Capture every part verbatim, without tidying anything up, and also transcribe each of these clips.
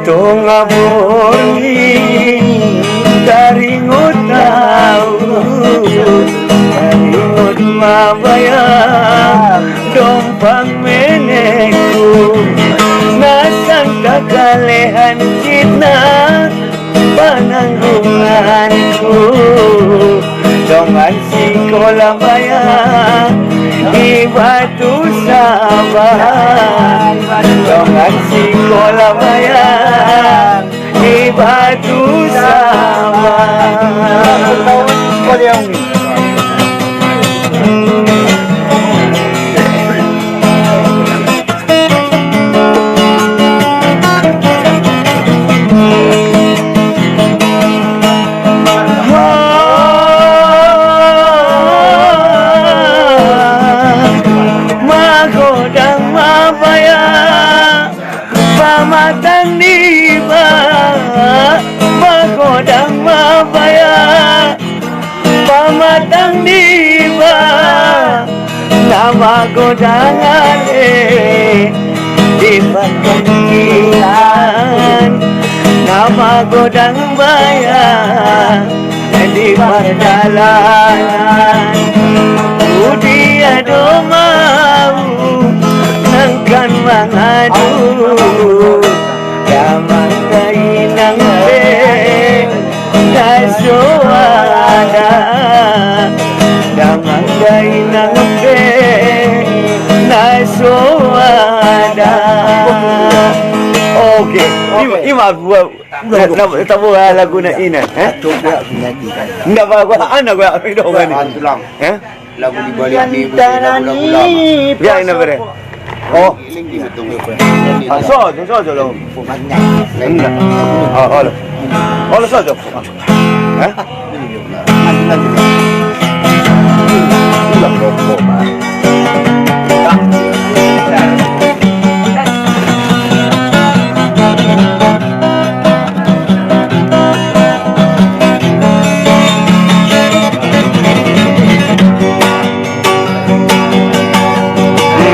Tonga boni, taringot au, taringot mabaya, dompang meneku, na santa kalehan kitna, pananggunganku, dongan sikola baya, di Batu Saban, dongan sikola baya, di Batu Saban. Magodang mabaya, pamatang diba, magodang mabaya, pamatang diba, na magodang ale, di pangkatian, na magodang baya, di pardalanan, udi ado mau, nangkan mangadu, damang dainang pe, na so ada, damang dainang pe, na so ada. Oke, ima, ima buat, na, na, tabo lagu na ina, eh? Nda ba gua, ana gua, mi dongan ni. Eh? Lagu di balik ni, lagu-lagu lama. Ya, ina bere. Oh. Ah, sojo, sojo lo. Enggak. Oh, oh, lo. Oh, lo sojo. Hah?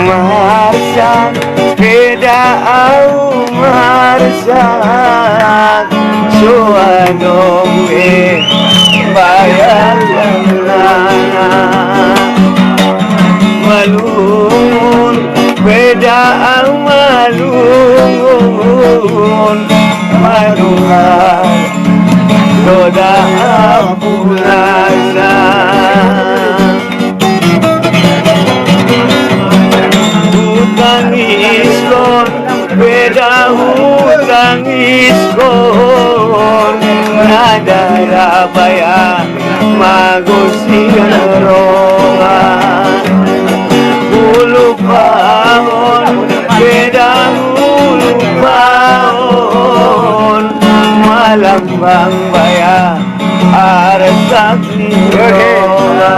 Marsa, beda au marsa, so adong e bayar lana. Malungun, beda au malungun, malungun, toda apunasa. Utang iskon, beda utang iskon, nada rabaya, magosi roba. Ulu paon, beda ulu paon, malam bang baya, arsak ni roba.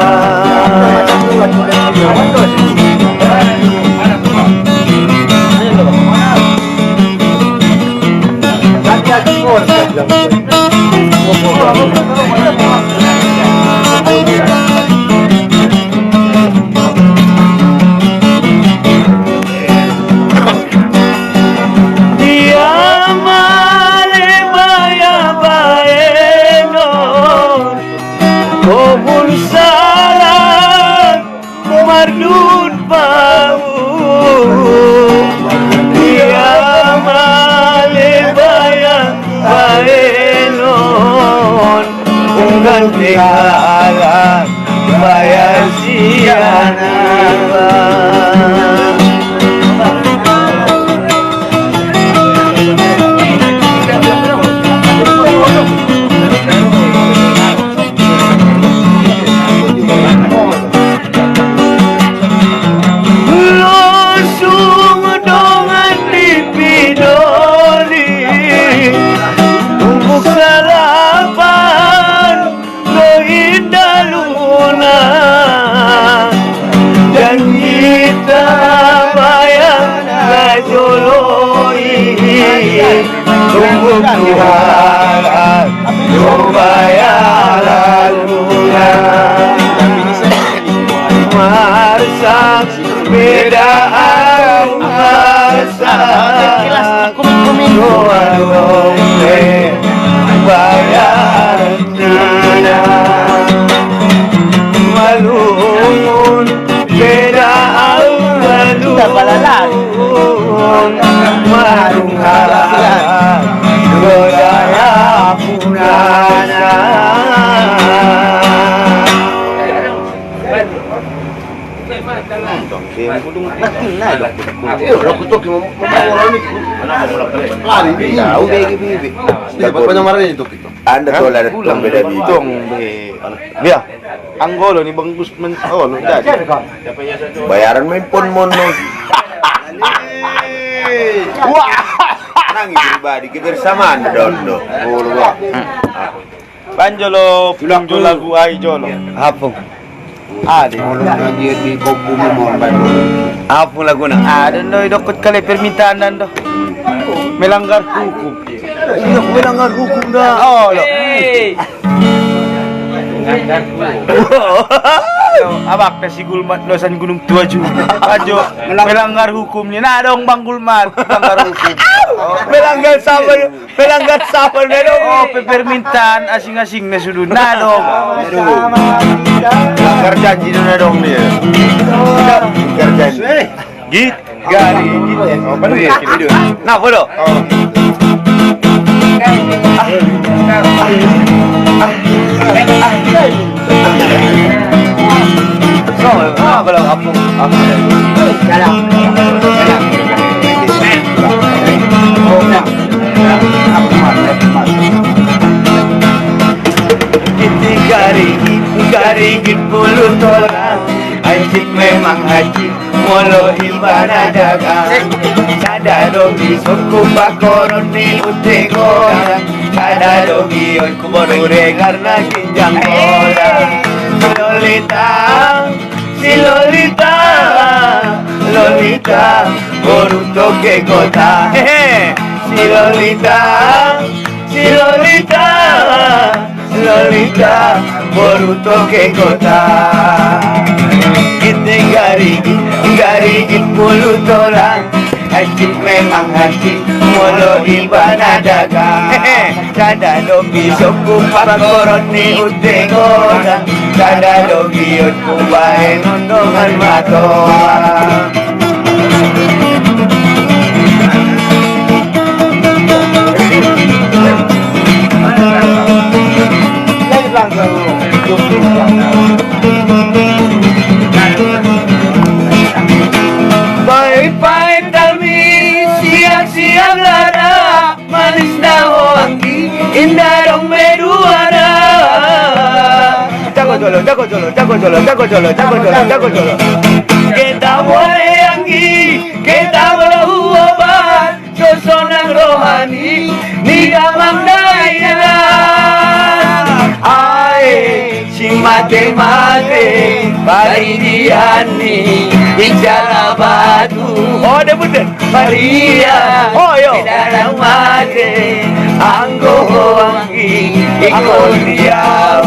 Dia male baya baeno, kobun salat mardun pau. Dia male baya baenon, unggal tengala baya siana. Losung dongan di pidoli, tumbuk salapan lo inda luna. Dan kita bayar lajoloi, tumbuk Tuhan lo bayar luna. Marsa beda au marsa, doa lo Anda tola da tombe da bibi. Tombe. Bia. Anggolo ni bangkus men. Oh, lo jadi. Bayaran main pon mono. Wah. Nang pribadi kebersamaan dondo. Bolo, wah. Panjolo, panjolo lagu ai jolo. Apo? Ade. Apo laguna? Ade ndo idokot kale permintaan dan do. Melanggar hukum. Iya, melanggar hukum dah. Oh, lo. Abak dah si Gulmat lo san Gunung Tua ju. Ajo, melanggar hukum ni. Nah dong Bang Gulmat, melanggar hukum. Melanggar sapa? Pelanggar sapa ne dong? Oh, pe permintaan asing-asing ne sudu. Nah dong. Pelanggar janji ne dong dia. Pelanggar janji. Git, gari, git. Oh, bener ya, gitu. Nah, bodoh. Oh. Giti garigi, garigi pulu tola. Ajik memang ajik. Molo i bana dagang, kada dogi soku pakoron ni ute godang, kada dogi oi ku boru regar na ginjang bola. Si Lolita, si Lolita, Lolita, boru toke kota. Hehe. Si Lolita, si Lolita, Lolita, boru toke kota. Giti garigi, garigi pulu tola. Ajik memang ajik, molo i bana dagang. Kada dogi soku pakoron ni ute godang. Kada dogi oi ku bae nondongan matoa. Pait-pait talmis, siap-siap lada, manis na o anggi, inda dong meduana. Jago jolo, jago jolo, jago jolo, jago jolo, jago jolo, jago jolo. Geta bole anggi, geta bole huoban, sosonang rohani, ni gamang dainan. Ae, si mate-mate, paridian ni, bicara batu. Oh, dia betul. Maria, oh, yo. Dalam mate, anggo ho anggi, anggo ho diau.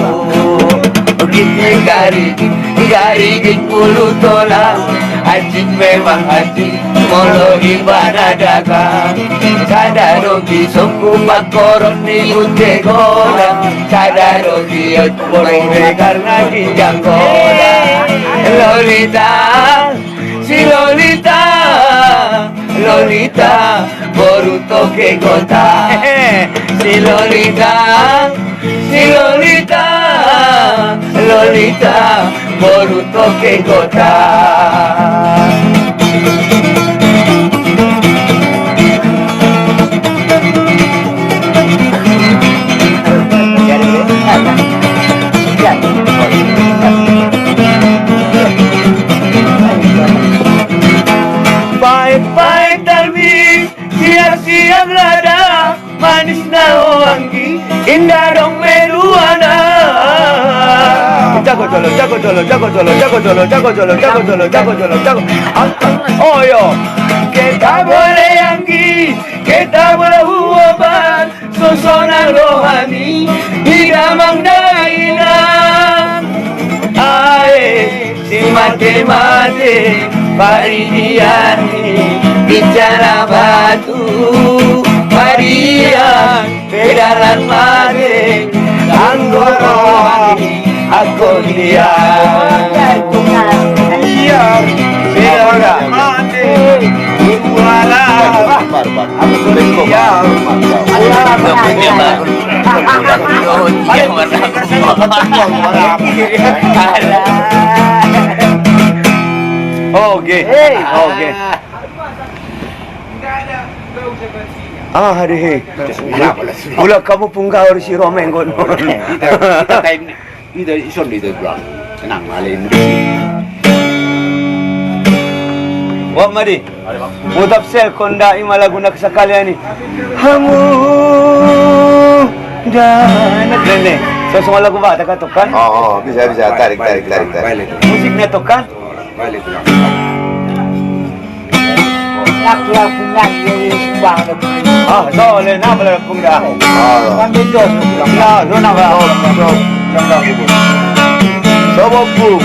Giti garigi, garigi pulu tola, ajik memang ajik, molo i bana dagang. Kada dogi soku pakoron ni ute godang, kada dogi oi ku boru regar na ginjang bola. Lolita, si Lolita, Lolita, boru toke kota. Si Lolita, si Lolita, Lolita, boru toke kota. Pait-pait talmis, siap-siap lada, manis na o anggi, inda dong meduana. Jago jolo, jago jolo, jago jolo, jago jolo, jago jolo, jago jolo, jago jolo, jago. Ah, ah, oh, yo. Geta bole anggi, geta bole huoban, sosonang rohani, ni gamang dainan. Ae, si mate-mate, paridian ni, bicara batu, paria, Mane, anggoro, aku dia. Iya, iya, mane. Wala. Aku sudah kok. Iya. Oke. Oke. Ah, hari he. Ula kamu pungga harus si Romeng kono. Ita, ita time, ita ison ita bilang. Tenang, male ini. Wa mari. Mutap sel konda ima lagu nak sakali ani. Hamu da nak nene. So, so lagu ba, tak atokan? Oh, oh, bisa, bisa. Tarik, tarik, tarik, tarik. Musiknya tokan? Lagu-lagunya dia sumbang. Ah, so, le, nama lagu dah? Oh. Kan beda. Ya, so nama. So, so. Sobo bu.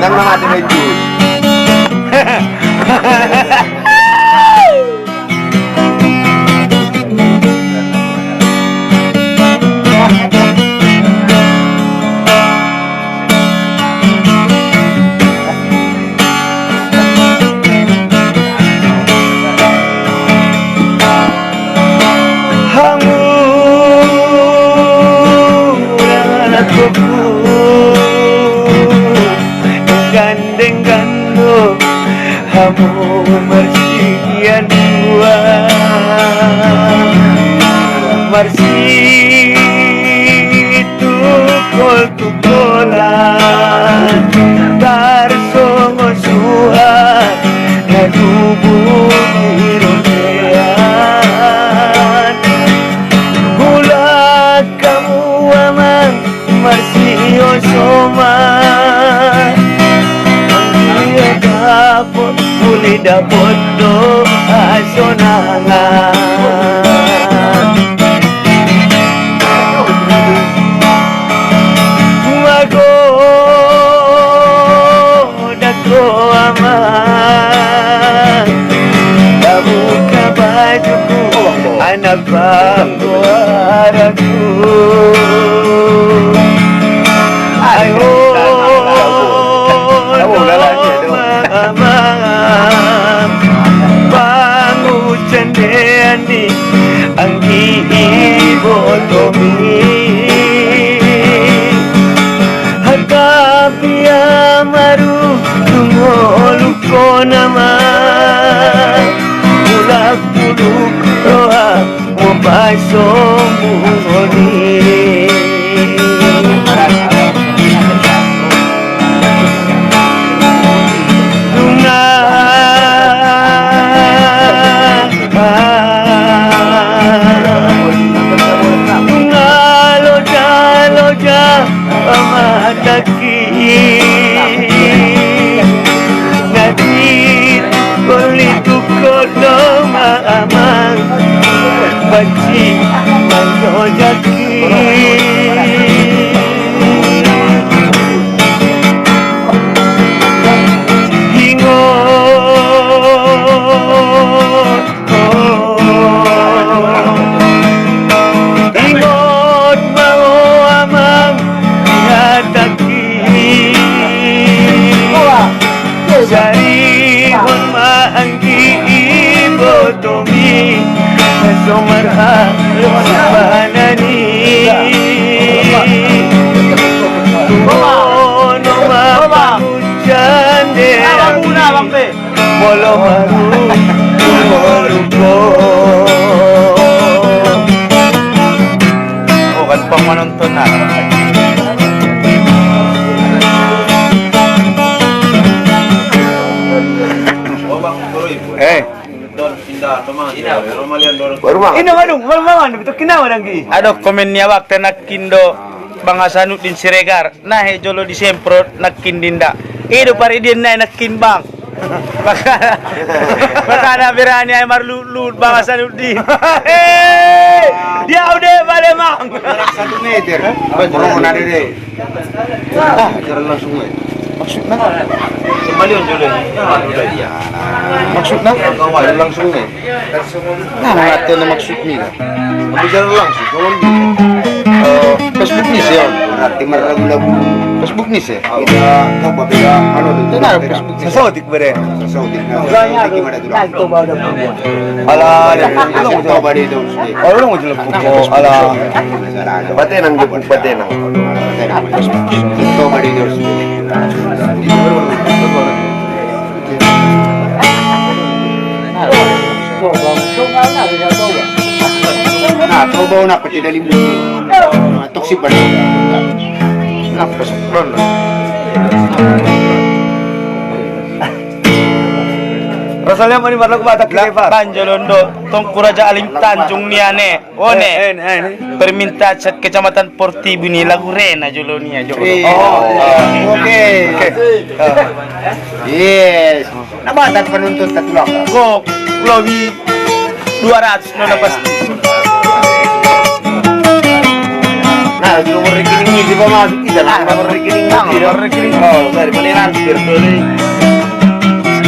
Nang nama ada itu. Hamu rana koku, gandeng gando, hamu marsian dua, marsi tukol tukolan, tarsongo suha, nadubu di rotean. Bulak kamu amang, marsi osoma. Dia dapot, buli dapot do asonangan. Mago dako amang, kamu kabajuku, anak bangku araku. Ayo, amang, bangu cendeani, anggi ibotomi. Haka pia maru, tungolu konama. Bulak buluk roha, mo pasong muni. Dunga, dunga loja, loja, pamataki. Nadi, kolitu kodo ma amang, baci manjojaki. Ingot, ingot, mau amang dihataki. Sarihon ma anggi ibotomi, somarha banani. Tumono ma pangujan de. Bolo maru, bolo ko. Oh, kan pang manonton na. Eh. Ini warung, warung mana? Betul kinawa danggi. Aduh, komen ni awak te nakin do Bang Hasanuddin Siregar. Nahe jolo disemprot, nakin dinda. Idu pari dia nae nakin bang. Maka, maka na berani ai marlut-lut Bang Hasanuddin. Hei, dia udah bale mang. Satu meter. Corona dede. Ah, jalan langsung, eh. Maksudna? Maksudna? Langsung ne. Nah, nggak ada maksudnya. Bicara langsung, kawan. Eh, Facebook ni sih, ya. Berarti meragu-ragu. Facebook ni sih. Iya, coba beda, anu, itu. Nah, Facebook ni. Sesuatu bere. Sesuatu. Nah, itu baru. Alah, ya. Coba di itu. Oh, lu mau jelek. Oh, alah. Patenang, patenang. Coba di itu. Nah, coba nak peti dari bumi. Toksik banget. Nah, pas. Rasanya mani marlok batak kita, Pak. Banjolondo, Tongku Raja Aling Tanjung ni ane. One. Eh, eh, eh. Permintaan cat Kecamatan Portibi ni lagu Rena jolo ni ya, jolo. Iya. Oh, oke. Oke. Yes. Nah, batas penuntut satu laka. Kok lebih dua ratus no dapat. Nah, nomor rekening ini juga masuk, kita lah, nomor rekening ini, nomor rekening. Oh, dari mana transfer dulu?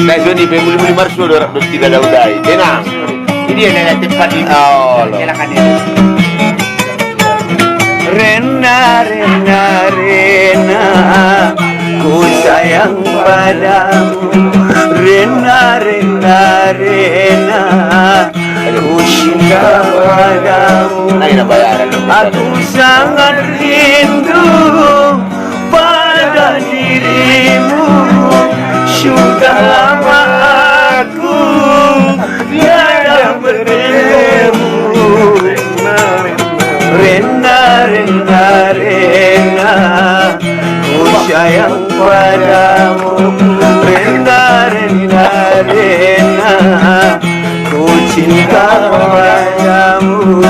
Nah, so ni, pe muli-muli marsu dua ratus tiga daun dai. Tenang. Ini dia negatif tadi. Oh, lo. Silakan ya. Rena, rena, rena, ku sayang padamu. Rena, rena, rena, ku cinta padamu. Nah, ini bayaran. Aku sangat rindu pada dirimu. Sudah lama aku tiada bertemu. Rena, rena, rena, ku sayang padamu. Rena, rena, rena, ku cinta padamu.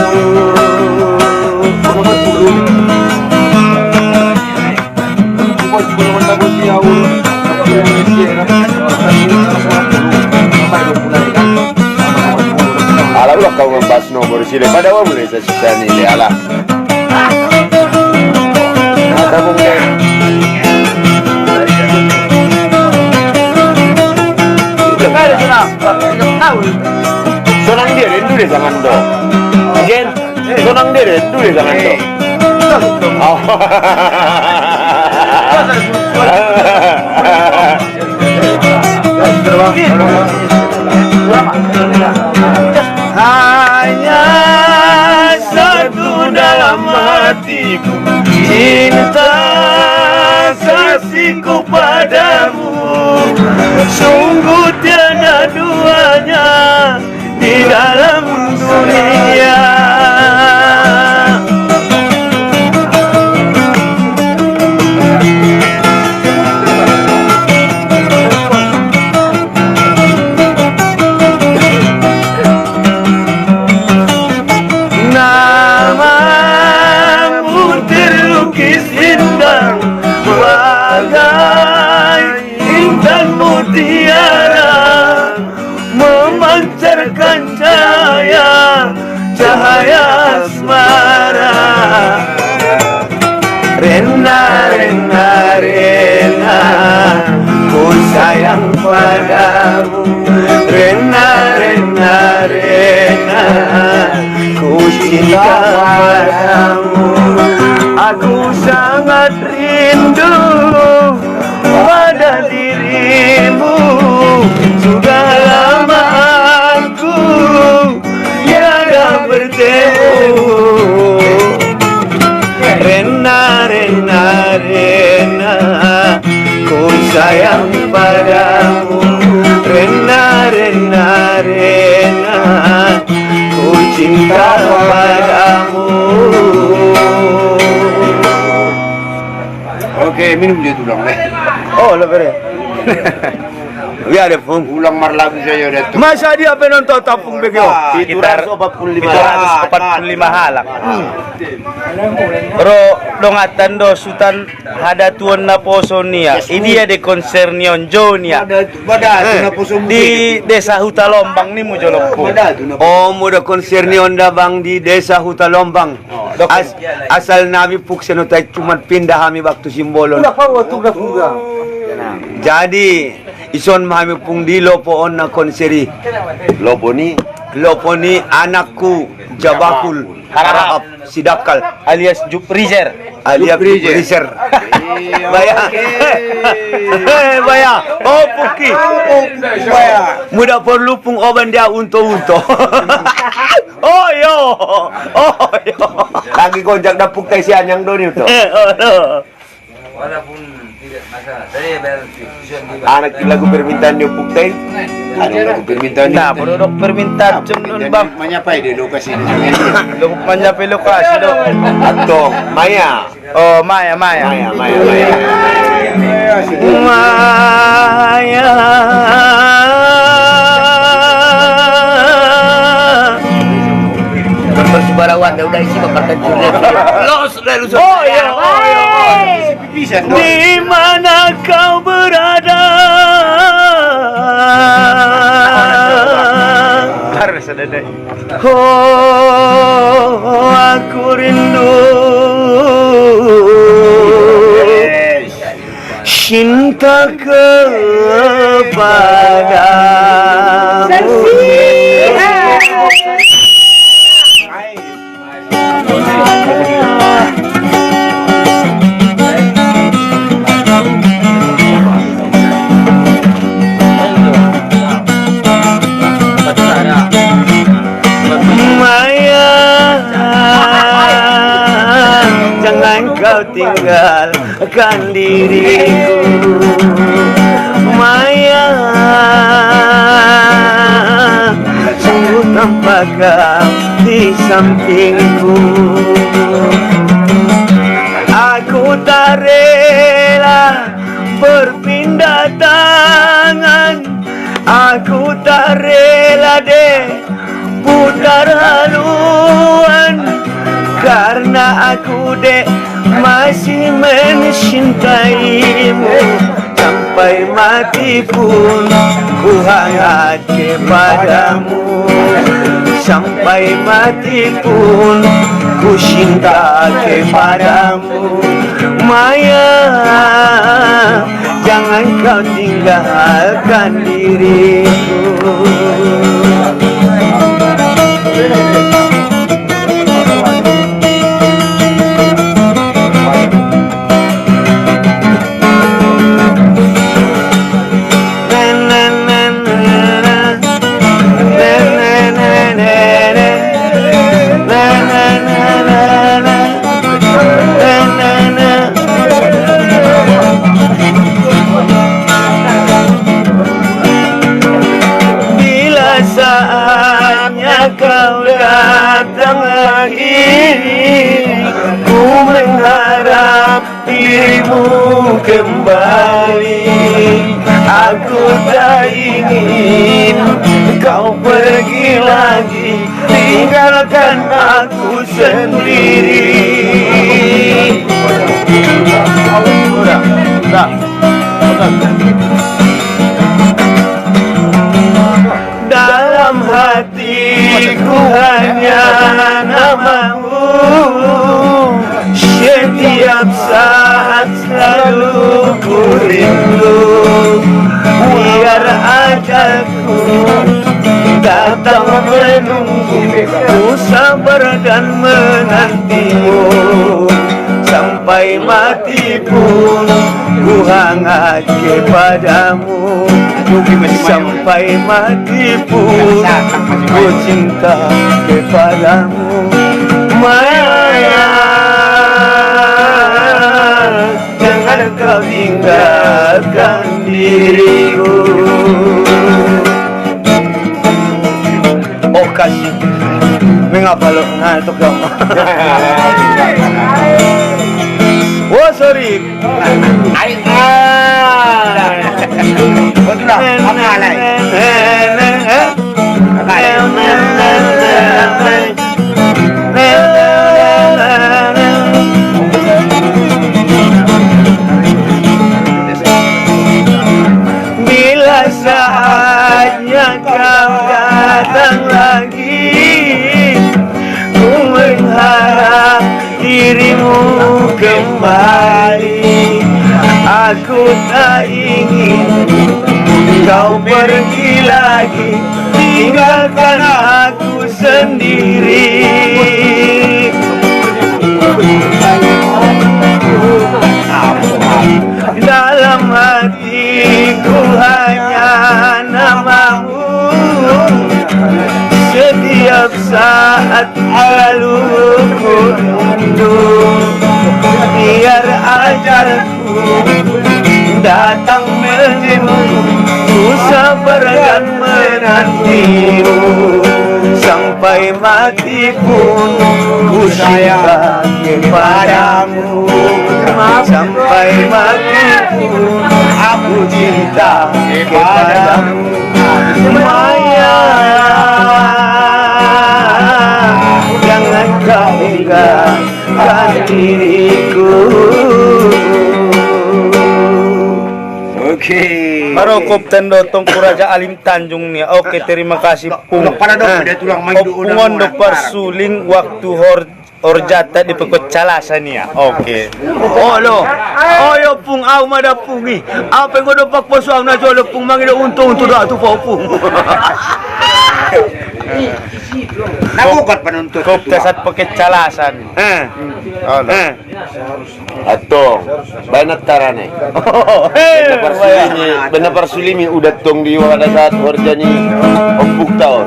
Ala, ulah kau ngembas nomor sile, pada wa mulai sasisa ni le, ala. Ada mungkin. Sonang dia, rindu dia, jangan dong. Again. Sonang diri, duri jangan dong. Oh. Hanya satu dalam hatiku, cinta kasihku padamu, sungguh tiada duanya di dalam dunia. Namamu terlukis indah bagai intan mutiara, memancarkan cahaya, cahaya asmara. Rena, rena, rena, ku sayang padamu. Rena, rena, rena, ku cinta padamu. Aku sangat rindu pada dirimu, sudah lama aku tiada bertemu. Rena, rena, rena, ku sayang padamu. Rena, rena, rena, ku cinta padamu. Oke, minum dia tulang, eh. Oh, lo bere. Biar deh, Pung. Ulang marlagu saja deh tuh. Masa dia penonton tapung begio? Ah, itu ratus empat puluh lima. Itu ratus empat puluh lima halak. Ro, dong atan do Sutan Hadatuon Naposo nia. Ini ya de konser nion jo nia. Pada, pada, eh, Naposo di Desa Huta Lombang ni mu jolo, Pung. Pada, tuh, Naposo. Oh, mu do konser nion da bang di Desa Huta Lombang. Oh. As-, asal nami pukseno tai cuman pindah ami waktu Simbolon. Udah, Pak, waktu udah, udah. Jadi, ison ma hami pung di lopoon na konseri. Lopo ni? Lopo ni anakku, Jabakul. Harahap. Harahap. Si Dakal. Alias Juprizer. Alias Juprizer. Juprizer. Iya, baya. Oke. Baya. Oh, Puki. Oh, Puki, baya. Muda porlu pung oban dia unto-unto. Oh, yo. Oh, yo. Lagi gonjak dapuk tai si anyang doni unto. Eh, oh, no. Walaupun tidak masalah, saya bayar tujuh ribu. Anak di lagu permintaan dia pukten. Ada lagu permintaan dia. Nah, baru dok permintaan cun nun bang. Manyapai di lokasi ini. Dok manyapai lokasi dok. Atau Maya. Oh, Maya, Maya. Maya, Maya, Maya. Maya. Bersubarawan, dah udah isi bapak. Los, dah lu. Oh, iya, oh, iya, oh, iya. Di mana kau berada? Harus ada deh. Oh, aku rindu cinta kepadamu. Maya, jangan kau tinggal kan diriku. Maya, sungguh tampak kau di sampingku. Aku tak rela berpindah tangan, aku tak rela deh putar haluan, karena aku dek masih mencintaimu. Sampai mati pun ku hangat kepadamu. Sampai mati pun ku cinta kepadamu. Maya, jangan kau tinggalkan diriku. Bila saatnya kau datang lagi, ku mengharap dirimu kembali. Aku tak ingin kau pergi lagi, tinggalkan aku sendiri. Dalam hatiku hanya namamu, setiap saat selalu ku rindu. Biar ajalku datang menunggu, ku sabar dan menantimu. Sampai mati pun ku hangat kepadamu. Sampai mati pun ku cinta kepadamu. Maya, jangan kau tinggalkan diriku. Oh, kasih. Mengapa lo? Nah, itu kamu. Oh, sorry. Ai, ah. Betul lah. Apa alai? Bila saatnya kau datang lagi, ku mengharap dirimu kembali. Aku tak ingin kau pergi lagi, tinggalkan aku sendiri. Dalam hatiku hanya namamu, setiap saat selalu ku rindu. Biar ajalku datang menjemputku, sabar dan menantimu. Sampai mati pun ku sayang kepadamu. Sampai mati pun aku cinta kepadamu. Maya, jangan kau tinggalkan diriku. Oke. Baru kop tendo Tengku Raja Alim Tanjung ni. Oke, terima kasih, Pung. Opungon do parsuling waktu hor-, horjata di pekot calasa ni ya. Oke. Olo. Oyo, Pung, au mada, Pung, i. Ape ngodo pak posuang na jolo, Pung, mangido untu-untu do atu po, Pung. Nah, bukan penuntut. Kop tesat pekot calasa ni. Eh. Olo. Eh. Atong, bae na tarane. Bena parsulimi, bena parsulimi uda tong di wada saat horja ni ompuk taon.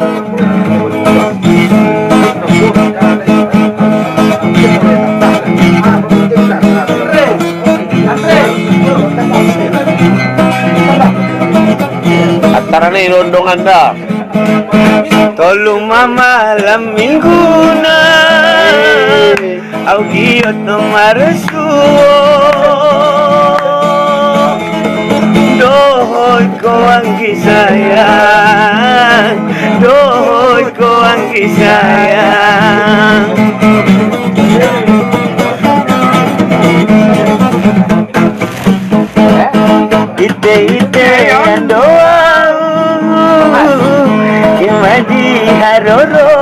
Atarane rondongan da. Tolu mamalam mingguna. Au giyot no maresuo. Dohot ko anggi sayang, dohot ko anggi sayang. Ite-ite ando au, ki madi haroro.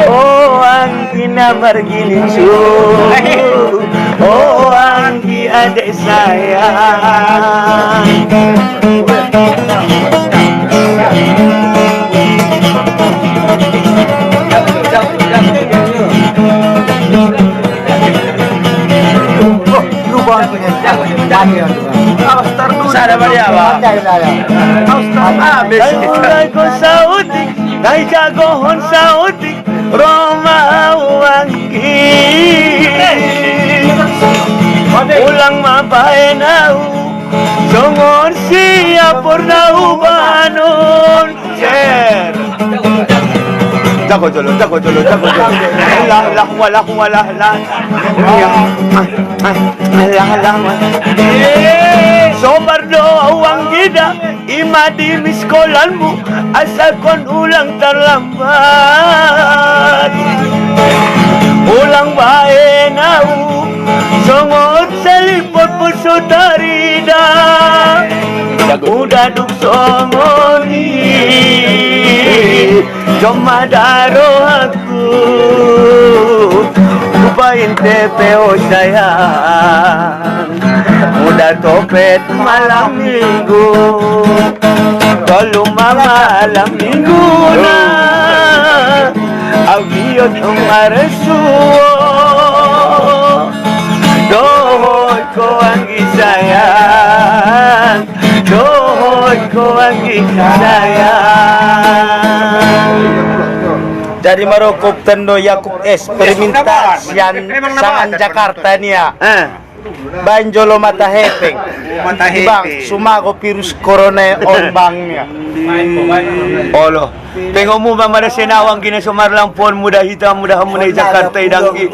O anggi na margininsu, o anggi adek sayang. Sada badia ba. Dai jago hon sauti, dai jago hon sauti, roma au anggi. Ulang ma baen au, songon sia porna ubanon. Ser. Jago jolo, jago jolo, jago jolo. Lah, lah, walah, walah, lah. Lah, lah, walah. Sobar do au anggida, i ma di miskolanmu, asa kon ulang tarlambat. Ulang baen au, songon seliput pusu tarida. Jago. Uda duk songon i, joma daro aku, ku baen tepe o sayang. Uda topet malam minggu, tolu mamalam mingguna. Au giyot maresuo. Dohot ko anggi sayang, dohot ko anggi sayang. Jadi marokop tendo Yakub S, permintaan sangan Jakarta ni ya. Eh. Baen jolo mata hepeng. Mata hepeng. Bang, sumago virus corona on bang ni ya. Olo. Pengomu mama da senawang gina somar lampon muda hita muda hamu na i Jakarta i danggi.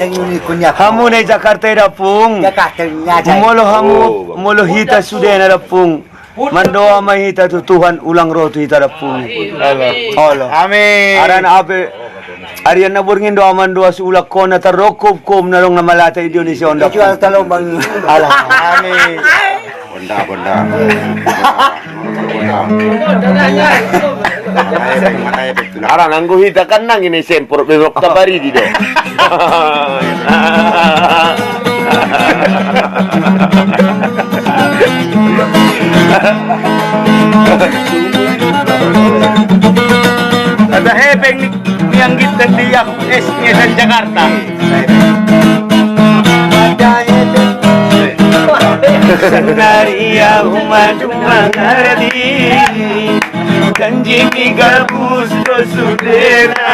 Hamu na i Jakarta i da Pung. Molo hamu, molo hita sudena da Pung. Mandoa ma hita tu Tuhan ulang ro tu hita da Pung. Olo. Amin. Arana ape, arian na borngin doa mandoa su ulang kona tarokop kom na rong na malata Indonesia onda Pung. Alah. Amin. Bonda, bonda. Ara nanggo hita kan nang ini semprot bebok tabaridi do. Ada hepeng ni, ni anggit dan diam, es, ni dan Jakarta. Sanari ya uma dong mangarati, janji mi gabus do sudena,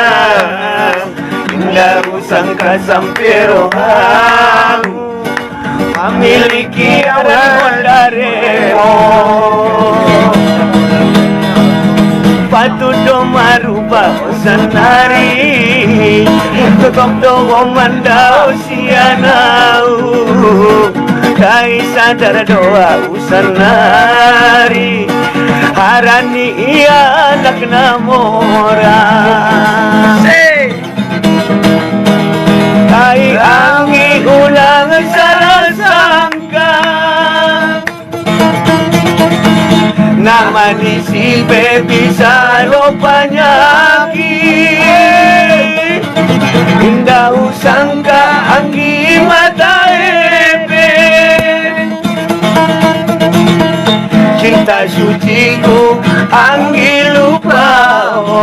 inda u sangka sampe rohamu mamiliki awan daremo. Patu do maruba o Sanari, tokom do o manda o sianau, kai sadar doa u Sanari, harani ia anak namora. Ai anggi ulang sala sangka, na manisi be bisa do panyaki, inda u sangka anggi mata ebe. Cinta suciku anggi lupa o.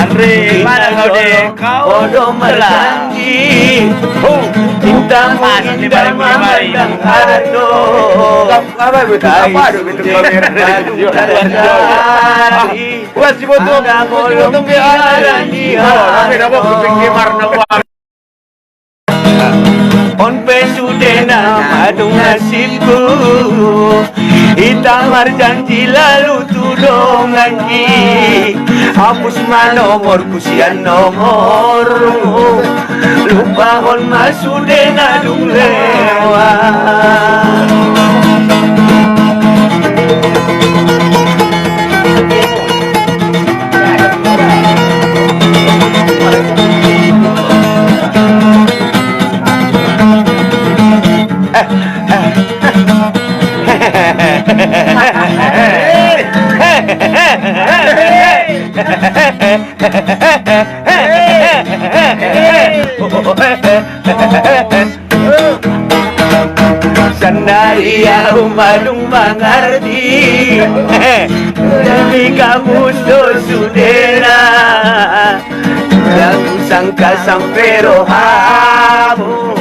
Andre, mana kau dek? Kau do marjanji, cintamu inda mamandang harto. Apa betul? Apa ada betul kamera? Wah, si botong, si botong be ada. Rame dah, botong kemar na. On pe sudena madung nasibku, ita marjanji lalu tudong anggi, apus ma nomorku sian nomormu, lupahon ma sudena dung lewat. Sanari au madung mangarti, demi kamu do sudena, inda u sangka sampe rohamu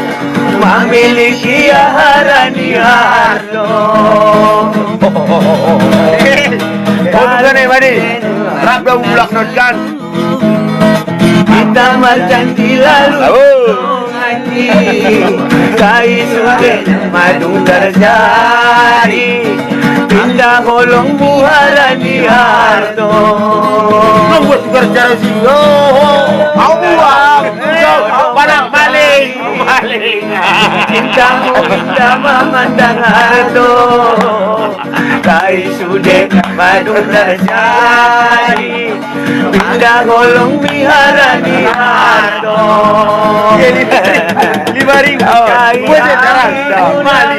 mamiliki ia harani harto. Rap dah, Bang, mulak not kan. Ita marjanji lalu tudong anggi, kai sude madung tarjadi, inda holong buharan di harto. Membuat tukar cara sih. Yo, Allah. Yo, mana maling? Maling. Cintamu inda mamandang harto. Kai sude madung tarjadi, inda holong buharan di harto. Lima ribu. Kai sude madung tarjadi, inda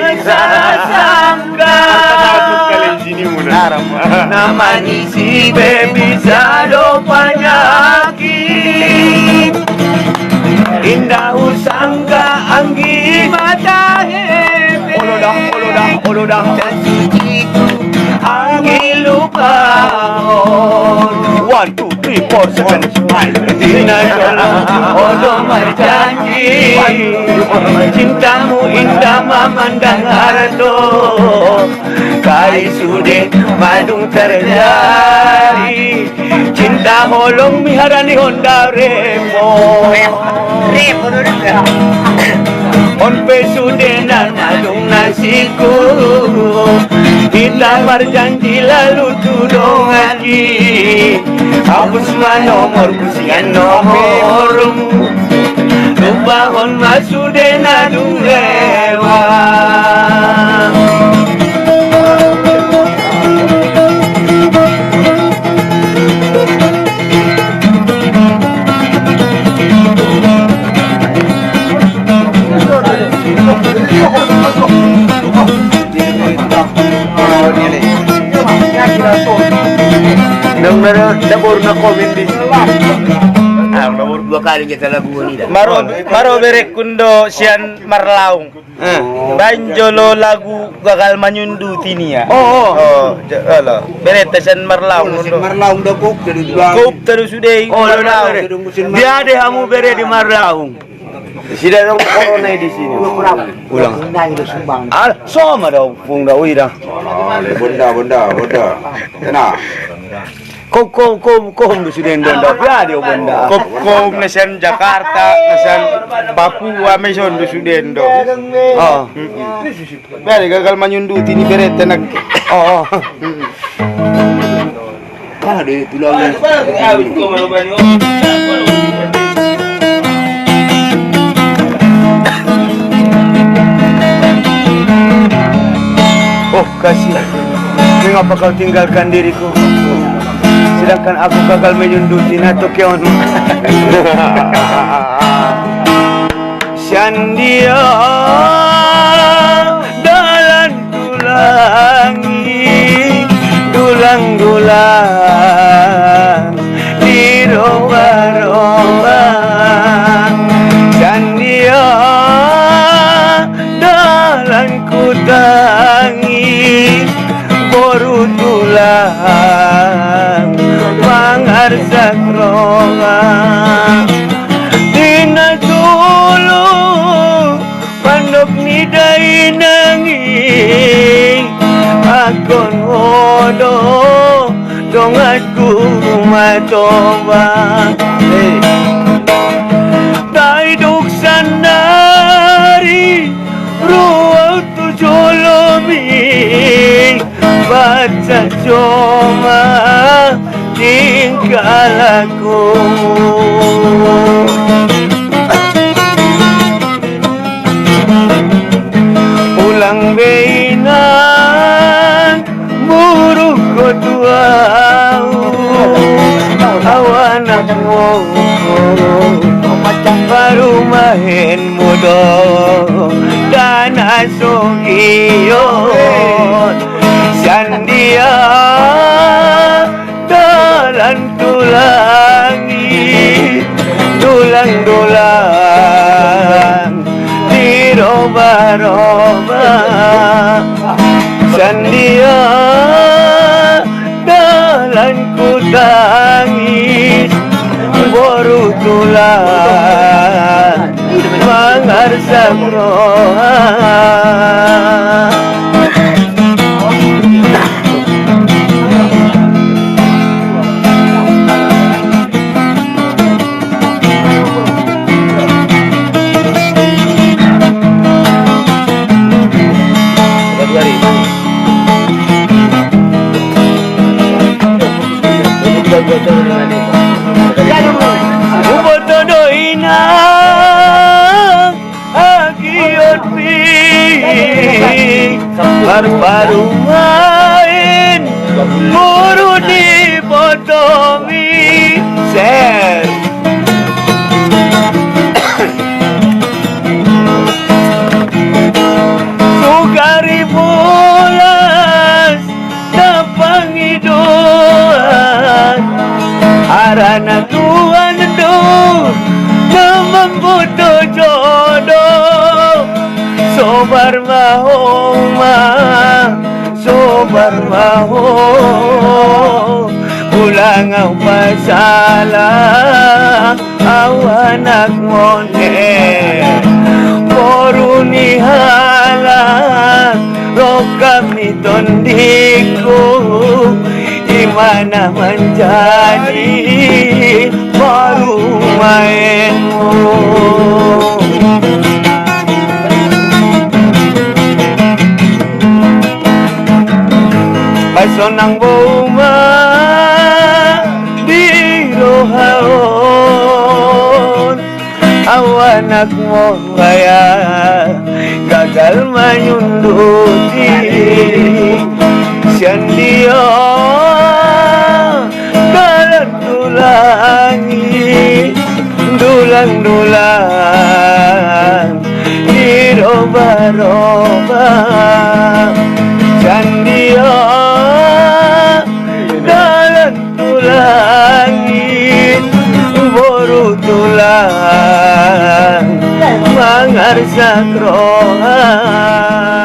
holong buharan di harto. Na manisi be bisa do panyaki, inda u sangka anggi mata hebe. Olodah, olodah, olodah. Anggi lupa. One, two, three, four, seven, eight. Ina solo odo marjanji, cintamu inda mamandang harto. Kai sude madung tarjadi, cinta holong buharan di honda remo. On pe sude na madung nasibku, ita marjanji lalu tudong anggi. Apus ma nomorku sian nomormu, lupahon ma sude na dung lewat. Nang nara da baru na komen di. Dua kali kita lagu ini dah. Maro, maro bereku ndo sian Marlaung. Eh. Banjolo lagu Gagal Manyundu tini ya. Oh, oh. Oh, ja-, alah. Bereta sian Marlaung. Sian Marlaung dah kop terus bang. Kop terus sudah. Oh, Marlaung. Dia ada hamu bere di Marlaung. Sida dong corona di sini. Ulang. Al, sama dah pung dah, ui dah. Oh, le, bunda, bunda, bunda. Kena. Kop, kop, kop, kop, sudah endo dah. Ya, dia bunda. Kop, kop, na sian Jakarta, na sian Papua, meson do sudah endo. Oh. Mm-mm. Bere Gagal Manyundu tini bereta nak. Oh, oh. Mm-mm. Ada tulangnya. Oh, kasih. Mengapa kau tinggalkan diriku? Sedangkan aku gagal menyunduti na tokeon. Sian dia dalan tulangi, dulang-dulang di roba-roba. Sian dia dalan kutangi, boru tulang mangarsak roba. Di na tulu pandok ni dainangi, akon odo donganku matoba. Hei. Taiduk sandari ruau tu jolomi, baca coma tingkah laku. Ulang beinan buruk ko tuau, awan aku baru main mudo dan asugion. Sian dia dalan tulangi, dulang-dulang di roba-roba. Sian dia dalan kutangi, boru tulang mangarsak roba. Umboto do ina agiot mi, paru-paru main, boru di boto mi ser. Sugari bulas tapangiduan, arana tuan do na mamboto jodo. Sobar ma ho ma, sobar ma ho, ulang au pasala. Au anak mone, boru ni halan, rokam ni tondiku, i mana manjadi boru maenmu. Ai sonang bou ma di rohaon, au anak mo baya gagal manyunduti. Sian dia dalan tulangi, dulang-dulang di roba-roba. Sian dia dalan tulangi, boru Tulang mangarsa kroha.